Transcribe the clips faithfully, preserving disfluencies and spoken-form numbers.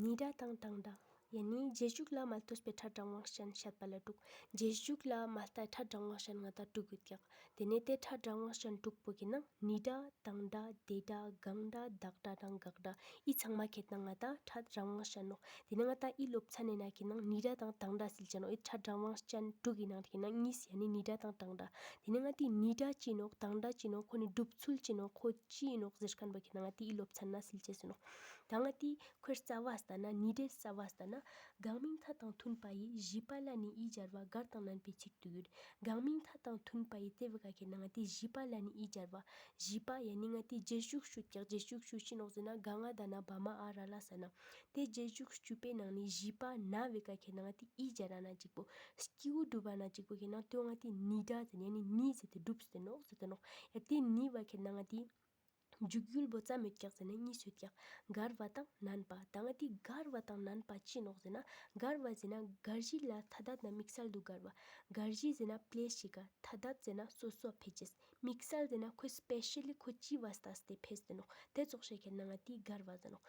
ནི་སྒྲ་དང་དང་སྒྲ། ཡ་ནི་རྗེས་འཇུག་ལ་མ་ལྟོས་པའི་ཕྲད་རང་དབང་ཅན་བཤད་པ་ལ་དྲུག་རྗེས་འཇུག་ལ་མ་ལྟོས་ཕྲད་རང་དབང་ཅན་ང་ད་དྲུག་ཡོད་ཀྱག་དེ་ནས་དེ་ཕྲད་རང་དབང་ཅན་དྲུག་པོ་གི་ནང་ནི་སྒྲ་དང་སྒྲ་དེ་སྒྲ་གང་སྒྲ་བདག་སྒྲ་དང་དགག་སྒྲ་ཨི་ཚང་མ་ཁེ་ཏང་ང་ད་ཕྲད་རང་དབང་ཅན་ནོག་དེ་ནས་ང་ད་ཨི་སློབ་ཚན་ནས་ན་ཁེ་ནང་ནི་སྒྲ་དང་དང་སྒྲ་སིལ་ཅན་ནོག་ཨི་ཕྲད་རང་དབང་ཅན་དྲུག་གི་ནང་ཁེ་ནང་གཉིས་ཡ་ནི་ནི་སྒྲ་དང་དང་སྒྲ། དེ་ནས་ང་ཏི་ནི་སྒྲ་ཅི་ནོག་དང་སྒྲ་ཅི་ནོག་ཁོ་ནི་སྒྲུབ་ཚུལ་ཅི་ནོག་ཁོ་ཅི་ཡིན་ནོག་ཟེར་མཁན་པོ་ཁེ་ནང་ང་ཏི་ཨི་སློབ་ཚན་ན་སིལ་ཅེས་སུ་ནོག་ད་ང་ཏི་ཁོའི་རྩ་བ་ལྟ་ན་ནི་སྒྲའི་རྩ་བ་ལྟ་ན། གང་མིང་མཐའ་དང་མཐུན་པ་ཡི། བཞི་པ་ལ་ནི་ཡི་སྦྱར་བ། གར་དང་ནན་པའི་ཚིག་ཏུ་ཡོད། གང་མིང་མཐའ་དང་མཐུན་པ་ཡི་དེ་བི་ཀ་ཁེ་ནང་ང་ཏི་བཞི་པ་ལ་ནི་ཡི་སྦྱར་བ། བཞི་པ་ཡ་ནི་ང་ཏི་རྗེས་འཇུག་ཞུ་ཀྱག་རྗེས་འཇུག་ཞུ་ཅི་ནོག་ཟེར་ན་ག་ང་ད་ན་བ་མ་ཨ་ར་ལ་ས་ན། དེ་རྗེས་འཇུག་བཅུ་པའི་ནང་ནས་བཞི་པ་ན་བི་ཀ་ཁེ་ནང་ང་ཏི་ཡི་སྦྱར་ར་ན་གཅིག་པོ། སྐྱེས་བུ་སྒྲུབ་པ་ན་གཅིག་པོ་ཁེ་ནང་དེ་ང་ཏི་ནི་སྒྲ་ཟེར་ནས་ནི་ཟེར་ཏེ་སྒྲུབ་ཟེར་ནོག་ཟེར་ཏེ་ནོག་ཡ་དེ་ནི་བ་ཁེ་ནང་ང་ཏི་འཇུག་ཡུལ་པོ་ཙམ་ཡོད་ཀྱག་ཟེར་ན་གཉིས་ཡོད་ཀྱག་གར་བ་དང་ནན་པ། ད་ང་ཏི་གར་བ་དང་ནན་པ་ཅི་ནོག་ཟེར་ན་གར་བ་ཟེར་ན་གར་གཞི་ལ་ཐ་དད་ན་དམིགས་བསལ་དུ་གར་བ། གར་གཞི་ཟེར་ན་པླེ་ཤི་ཀ་ཐ་དད་ཟེར་ན་སོ་སོ་ཕེ་ཅེས། དམིགས་བསལ་ཟེར་ན་ཁོ་སྤེ་ཤལ་ལི་ཁོ་ཅི་བ་ལྟ་སྟེ་ཕེ་ཟེར་ནོག་དེ་ཙོགས་ཤེས་ཁེ་ནང་ང་ཏི་གར་བ་ཟེར་ནོག་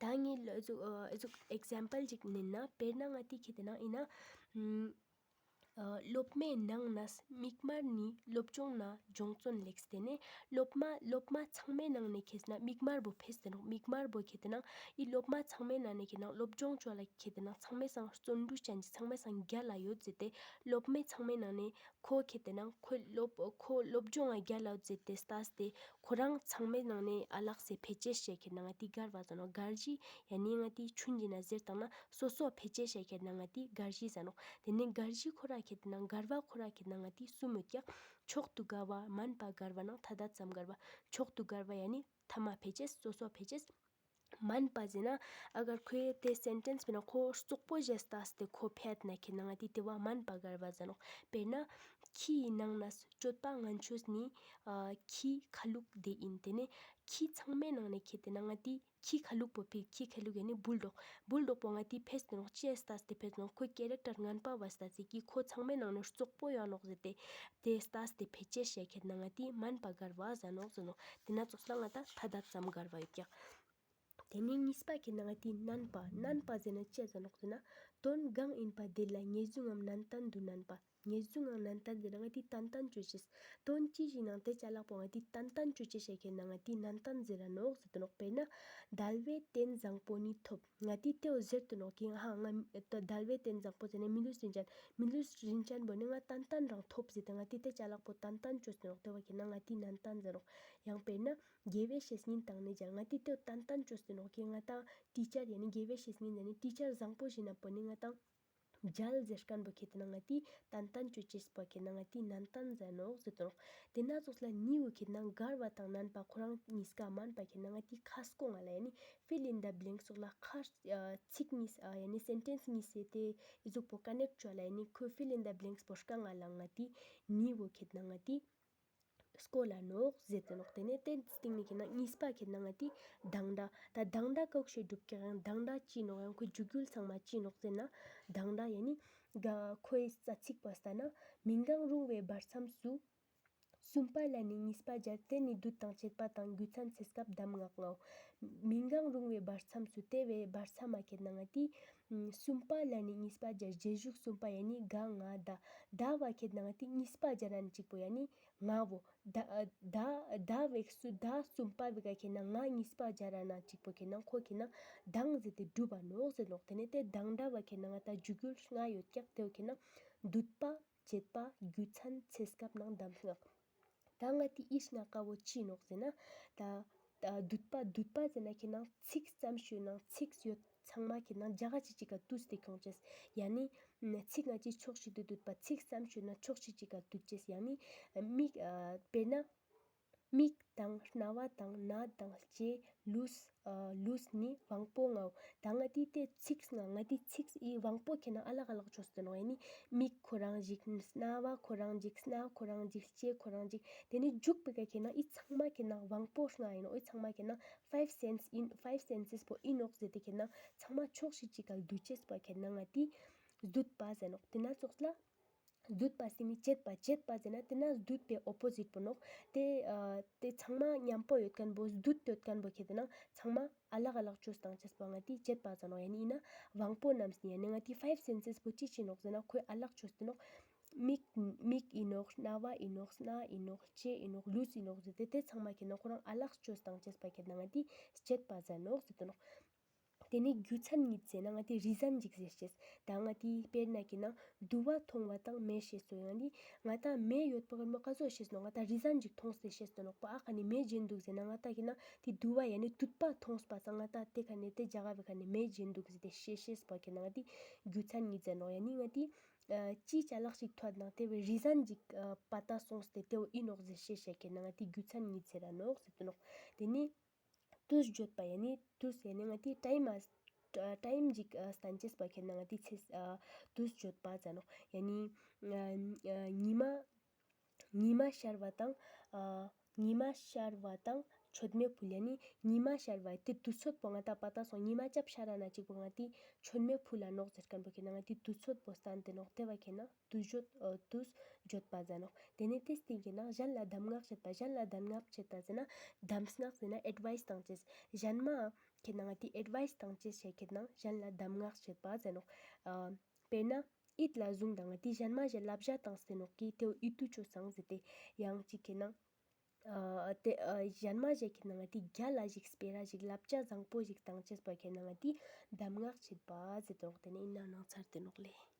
ད་ངས་ལ་ཨེ་ཟུག་ཨེ་ཟུག་ཨེག་ཛམ་པལ་ཅིག་ནན་ན་དཔེར་ན་ང་ཏི་ཁེ་ཏེ་ནང་ཨིན་ན་སློབ་མའི་ནང་ནས་མིག་དམར་ནི་སློབ་སྦྱོང་ན་སྦྱོང་བརྩོན་ལེགས་ཏེ་ནས་སློབ་མ་སློབ་མ་ཚང་མའི་ནང་ནས་ཁེ་ཏེ་ན་མིག་དམར་པོ་ཕེ་ཏེ་ནོག་མིག་དམར་པོ་ཁེ་ཏེ་ནང་ཨི་སློབ་མ་ཚང་མའི་ནང་ནས་ཁེ་ཏེ་ན་སློབ་སྦྱོང་ཅོ་ལ་ཁེ་ཏེ་ན་ཚང་མའི་སང་བརྩོན་འགྲུས་ཅན་གྱི་ཚང་མའི་སང་རྒྱལ་ལ་ཡོད་ཟེར་ཏེ་སློབ་མའི་ཚང་མའི་ནང་ནས་ཁོ་ཁེ་ཏེ་ནང་ཁོ་སློབ་ཁོ་སློབ་སྦྱོང་ང་རྒྱལ་ལ་ཡོད་ཟེར་ཏེ་ལྟ་སྟེ། ཁོ་རང་ཚང་མའི་ནང་ནས་ཨ་ལགས་སེ་ཕེ་ཅེས་བྱས་ཁེ་ན་ང་ཏི་གར་བ་ཟེར་ནོག་གར་གཞི་ཡ་ནི་ང་ཏི་ཆུན་གྱི་ན་ཟེར་བཏང་ན་སོ་སོ་ཕེ་ཅེས་བྱས་ཁེ་ན་ང་ཏི་གར་གཞི་ཟེར་ནོག་དེ་ནས་གར་གཞི་ཁོ་ར་ཁེ་ཏེ་ན་གར་བ་ཁོ་ར་ཁེ་ན་ང་ཏི་གསུམ་ཡོད་ཀྱག་མཆོག་ཏུ་དགའ་བ། དམན་པ་དགར་བ་ནང་ཐ་དད་ཙམ་དགར་བ། མཆོག་ཏུ་དགའ་བ་ཡ་ནི་ཐ་མ་ཕེ་ཅེས་སོ་སོ་ཕེ་ཅེས། དམན་པ་ཟེར་ན་ཨ་གར་ཁོའི་དེ་སེན་ཊེན་སི་པེ་ན་ཁོ་རྩོག་པོ་བཞེས་ལྟ་སྟེ་ཁོ་ཕེད་ན་ཁེ་ན་ང་ཏི་དེ་བ་དམན་པ་དགར་བ་ཟེར་ནོག་དཔེར་ན་ཁྱི་ཡི་ནང་ན་སྤྱོད་པ་ངན་ཆོས་ནི་ཨ་ཁྱི་ཁ་ལུག་དེ་ཡིན། དེ་ནས་ཁྱི་ཚང་མའི་ནང་ནས་ཁེ་ཏེ་ན་ང་ཏི་ཁྱི་ཁ་ལུག་པོ་ཕི་ཁྱི་ཁ་ལུག་ཡ་ནི་བུལ་ཌོག་བུལ་ཌོག་པོ་ང་ཏི་ཕེས་ཏེ་ནོག་ཅི་ལྟ་སྟེ་ཕེས་ནོག་ཁོའི་ཀེ་རེག་ཊར་ངན་པ་བ་ལྟ་སྟེ་ཁྱི་ཁོ་ཚང་མའི་ནང་ནས་རྩོག་པོ་ཡོད་ནོག་ཟེར་ཏེ་དེ་ལྟ་སྟེ་ཕེ་ཅེས་བྱས་ཁེ་ན་ང་ཏི་དམན་པ་དགར་བ་ཟེར་ནོག་ཟེར་ནོག་དེ་ན་ཙོགས་ལ་ང་ད་ཐ་དད་ཙམ་དགར་བ་ཡོད་ཀྱག་དེ་ནས་གཉིས་པ་ཁེ་ན་ང་ཏི་དམན་པ། དམན་པ་ཟེར་ན་ཅི་ཟེར་ནོག་ཟེར་ན། དོན་གང་ཡིན་པ་དེ་ལ་ངེས་བཟུང་ངམ་ནན་ཏན་དུ་དམན་པ། ངེས་བཟུང་ངམ་ནན་ཏན་ཟེར་ན་ང་ཏི་ཏན་ཏན་ཅོ་ཅེས། དོན་ཅི་ཞིག་ནང་དེ་ཅ་ལག་པོ་ང་ཏི་ཏན་ཏན་ཅོ་ཅེས་བྱས་ཁེ་ན་ང་ཏི་ནན་ཏན་ཟེར་ར་ནོག་ཟེར་དུ་ནོག་དཔེར་ན། དལ་བའི་རྟེན་བཟང་པོ་ནི་ཐོབ། ང་ཏི་དེའོ་ཟེར་དུ་ནོག་གི་ཧ་ང་དལ་བའི་རྟེན་བཟང་པོ་ཟེར་ན་མི་ལུས་རིན་ཅན། མི་ལུས་རིན་ཅན་པོ་ནི་ང་ཏན་ཏན་རང་ཐོབ་ཟེར་ཏེ་ང་ཏི་དེ་ཅ་ལག་པོ་ཏན་ཏན་ཅོ་ཟེར་ནོག་དེ་བ་ཁེ་ན་ང་ཏི་ནན་ཏན་ཟེར་ནོག་ཡང་དཔེར་ན། དགེ་བའི་བཤེས་གཉེན་དང་ནི་མཇལ། ང་ཏི་དེའོ་ཏན་ཏན་ཅོ་ཟེར་ནོག་གི་ང་ཏང་ཊི་ཅར་ཡ་ནི་དགེ་བའི་བཤེས་གཉེན་ཡ་ནི་ཊི་ཅར་བཟང་པོ་ཞིག་ན་པོ་ནི་ང་ཏང་མཇལ་ཟེར་མཁན་པོ་ཁེ་ཏེ་ན་ང་ཏི་ཏན་ཏན་ཅོ་ཅེས་པོ་ཁེ་ན་ང་ཏི་ནན་ཏན་ཟེར་ནོག་ཟེར་དོ་ནོག་དེ་ན་ཙོགས་ལ་ནི་བོ་ཁེ་ན་གར་བ་དང་དམན་པ་ཁོ་རང་གཉིས་ཀ་དམན་པ་ཁེ་ན་ང་ཏི་ཁ་སྐོང་ང་ལ་ཡ་ནི་ཕིལ་ཨིན་ད་བྷ་ལེངཀ་སོགས་ལ་ཁ་ཚིག་གཉིས་ཡ་ནི་སེན་ཊེན་སི་གཉིས་ཟེར་ཏེ་ཨི་ཟུག་པོ་ཀ་ནེག་ཅོ་ལ་ཡ་ནི་ཁོ་ཕིལ་ཨིན་ད་བྷ་ལེངཀ་པོ་སྐང་ང་ལ་ང་ཏི་ནི་བོ་ཁེ་ན་ང་ཏི་སྐོར་ལ་ནོག་ཟེར་ཏེ་ནོག་དེ་ནས་དེ་སྟེང་ནས་ཁེ་ན་གཉིས་པ་ཁེ་ན་ང་ཏི་དང་སྒྲ། ད་དང་སྒྲ་ཀོག་ཤོད་སྒྲུབ་ཀྱག་ཡང་དང་སྒྲ་ཅི་ནོག་ཡང་ཁོའི་འཇུག་ཡུལ་ཚང་མ་ཅི་ནོག་ཟེར་ན། དང་སྒྲ་ཡ་ནི་ག་ཁོའི་རྩ་ཚིག་པ་ལྟ་ན། མིང་གང་རུང་བའི་བར་མཚམས་སུ། གསུམ་པ་ལ་ནི་གཉིས་པ་སྦྱར། དེ་ནི་སྡུད་དང་བཅད་པ་དང་རྒྱུ་མཚན་ཚེ་སྐབས་གདམས་ངག་ལྔའོ། མིང་གང་རུང་བའི་བར་མཚམས་སུ་དེ་བའི་བར་མཚམས་མ་ཁེ་ན་ང་ཏི། གསུམ་པ་ལ་ནི་གཉིས་པ་སྦྱར། རྗེས་འཇུག་གསུམ་པ་ཡ་ནི་ག་ང་ད། ད་བ་ཁེ་ན་ང་ཏི་གཉིས་པ་སྦྱར་ན་གཅིག་པོ་ཡ་ནི། ང་བོ། ད་ད་ད་བེག་སུ་ད་གསུམ་པ་བེ་ག་ཁེ་ན་ང་གཉིས་པ་སྦྱར་ར་ན་གཅིག་པོ་ཁེ་ན་ཁོ་ཁེ་ན་དང་ཟེར་ཏེ་སྒྲུབ་པ་ནོག་ཟེར་ནོག་དེ་ནས་དེ་དང་སྒྲ་བ་ཁེ་ན་ང་ད་འཇུག་ཡུལ་ལྔ་ཡོད་ཀྱག་དེ་བོ་ཁེ་ན་སྡུད་པ་བཅད་པ་རྒྱུ་མཚན་ཚེ་སྐབས་ནང་གདམས་ངག་ད་ང་ཏི་ཨི་ལྔ་ཀ་བོ་ཅི་ནོག་ཟེར་ན། ད་ད་སྡུད་པ་སྡུད་པ་ཟེར་ན་ཁེ་ན་ཚིག་ཙམ་ཞུ་ན་ཚིག་ཡོད། ཚང་མ་ཁེ་ན་རྒྱ་ག་ཅི་ཅིག་ག་བཏུས་ཏེ་ཁྱོང་ཅེས། ཡ་ནི། ཚིག་ང་ཅི་ཕྱོགས་ཤིག་ཏུ་སྡུད་པ་ཚིག་ཙམ་ཞུ་ན་ཕྱོགས་ཤིག་ཅིག་ག་བཏུས་ཅེས་ཡ་ནི། མིག་དཔེར་ན། མིག་དང་རྣ་བ་དང་སྣ་དང་ལྕེ། ལུས། ལུས་ནི་དབང་པོ་ལྔའོ། ད་ང་ཏི་དེ་ཚིག་ང་ང་ཏི་ཚིག་ཨི་དབང་པོ་ཁེ་ན་ཨ་ལག་ཨ་ལག་ཅོས་ཏེ་ནོག་ཡ་ནི། མིག་ཁོ་རང་ཞིག་རྣ་བ་ཁོ་རང་ཞིག་སྣ་ཁོ་རང་ཞིག་ལྕེ་ཁོ་རང་ཞིག་དེ་ནི་འཇུག་པེ་ག་ཁེ་ན་ཨི་ཚང་མ་ཁེ་ན་དབང་པོ་ལྔ་ཡིན་ནོག་ཨི་ཚང་མ་ཁེ་ན། ཕའིབ་སེན་སི་ཨིན། ཕའིབ་སེན་སི་པོ་ཨིན་ནོག་ཟེར་ཏེ་ཁེ་ན་ཚང་མ་ཕྱོགས་ཤིག་ཅིག་ག་སྡུད་ཅེས་པ་ཁེ་ན་ང་ཏི་སྡུད་པ་ཟེར་ནོག་དེ་ན་ཙོགས་ལ། སྡུད་པ་ཟེར་ནི་བཅད་པ། བཅད་པ་ཟེར་ན་དེ་ན་སྡུད་པའི་ཨོ་པོ་ཟིཊ་པོ་ནོག་དེ་ཨ་དེ་ཚང་མ་མཉམ་པོ་ཡོད་མཁན་པོ་སྡུད་ཡོད་མཁན་པོ་ཁེ་དེ་ན་ཚང་མ་ཨ་ལག་ཨ་ལག་བཅོས་བཏང་ཅེས་པོ་ང་དེ་བཅད་པ་ཟེར་ནོག་ཡ་ནི་ཡིན་ན་དབང་པོ་རྣམས་ནི་ཡ་ནི་ང་དེ་ཕའིབ་སེན་སེས་པོ་ཅི་ཅི་ནོག་ཟེར་ན་ཁོས་ཨ་ལག་བཅོས་ཏེ་ནོག་མིག་མིག་ཡིན་ནོག་སྣ་བ་ཡིན་ནོག་སྣ་ཡིན་ནོག་ལྕེ་ཡིན་ནོག་ལུས་ཡིན་ནོག་ཟེར་ཏེ་དེ་ཚང་མ་ཁེ་ན་ཁོ་རང་ཨ་ལག་བཅོས་བཏང་ཅེས་པ་ཁེ་ན་ང་དེ་བཅད་པ་ཟེར་ནོག་ཟེར་ཏེ་ནོག་དེ་ནི་རྒྱུ་མཚན་ཉིད་ཟེར་ན་ང་དེ་རི་ཛན་ཅིག་ཟེར་ཤེས། ད་ང་དེ་དཔེར་ན་ཁེ་ན་དུ་བ་མཐོང་བ་དང་མེ་ཤེས་སོ། ཡང་ནི་ང་ད་མེ་ཡོད་པ་ཀར་མོ་ཀ་ཟོ་ཤེས་ནོ། ང་ད་རི་ཛན་ཅིག་མཐོང་སྟེ་ཤེས་སོ་ནོ། པ་ཨ་ཁ་ནི་མེ་ཇེན་འདུག་ཟེར་ན་ང་ད་ཁེ་ན་དེ་དུ་བ་ཡ་ནི་དུད་པ་མཐོང་པ་ས་ང་ད་དེ་ཁ་ནི་དེ་རྒྱ་ག་བའི་ཁ་ནི་མེ་ཇེན་འདུག་ཟེར་ཏེ་ཤེས་ཤེས་པ་ཁེ་ན་ང་དེ་རྒྱུ་མཚན་ཉིད་ཟེར་ནོ། ཡ་ནི་ང་དེ་ཅི་ཅ་ལག་ཞིག་ཐོད་ནང་དེ་བའི་རི་ཛན་ཅིག་པ་ད་སོང་སྟེ་དེ་བོ་ཨི་ནོག་ཟེར་ཤེས་ཤེས་ཁེ་ན་ང་དེ་རྒྱུ་མཚན་ཉིད་ཟེར་ར་ནོག་ཟེར་དུ་ནོག་དེ་ནི་དུས་བརྗོད་པ་ཡ་ནི་དུས་ཡ་ནི་ང་དེ་ཊའིམ་ཨ་ཊའིམ་ཅིག་སྟན་ཅེས་པ་ཁེ་ན་ང་དེ་ཚེ་དུས་བརྗོད་པ་ཟེར་ནོག་ཡ་ནི་ཉི་མ་ཉི་མ་ཤར་བ་དང་ཉི་མ་ཤར་བ་དང་མཆོད་མེ་ཕུལ། ཡ་ནི་ཉི་མ་ཤར་བ་དེ་དུས་ཚོད་པོ་ང་ད་པ་ད་སོང་ཉི་མ་ཅབ་ཤར་ན་ཅིག་པོ་ང་དེ་མཆོད་མེ་ཕུལ་ལ་ནོག་ཟེར་མཁན་པོ་ཁེ་ན་ང་དེ་དུས་ཚོད་པོ་སྟན་ཏེ་ནོག་དེ་བ་ཁེ་ན་དུས་བརྗོད་དུས་བརྗོད་པ་ཟེར་ནོག་དེ་ནས་དེ་སྟེང་གི་ནང་གཞན་ལ་གདམས་ངག་བྱེད་པ། གཞན་ལ་གདམས་ངག་བྱེད་པ་ཟེར་ན་གདམས་ངག་ཟེར་ན་ཨེཌ་ཝའིས་བཏང་ཅེས། གཞན་མ་ཁེ་ན་ང་དེ་ཨེཌ་ཝའིས་བཏང་ཅེས་བྱེད་ཁེ་ན་གཞན་ལ་གདམས་ངག་བྱེད་པ་ཟེར་ནོག་དཔེར་ན་ཨིད་ལ་བཟུང་དང་ང་དེ་གཞན་མ་ཞེས་བསླབ་བྱ་བཏང་སྟེ་ནོག་གི་དེ་བོ་ཨིད་དུ་ཆོས་སང་ཟེར་ཏེ་ཡང་ཅིག་ཁེ་ན། ཨ་དེ་ཨ་གཞན་མ་ཞིག་གི་ནང་ང་དེ་རྒྱ་ལ་ཞིག་སྤེ་ར་ཞིག་བསླབ་བྱ་བཟང་པོ་ཞིག་བཏང་ཅེས་པ་ཁེ་ནང་ང་དེ་གདམས་ངག་བྱེད་པ་ཟེར་དོ་ནོག་དེ་ནས་ཡིན་ན་ནང་ཚར་དེ་ནོག་ལེ།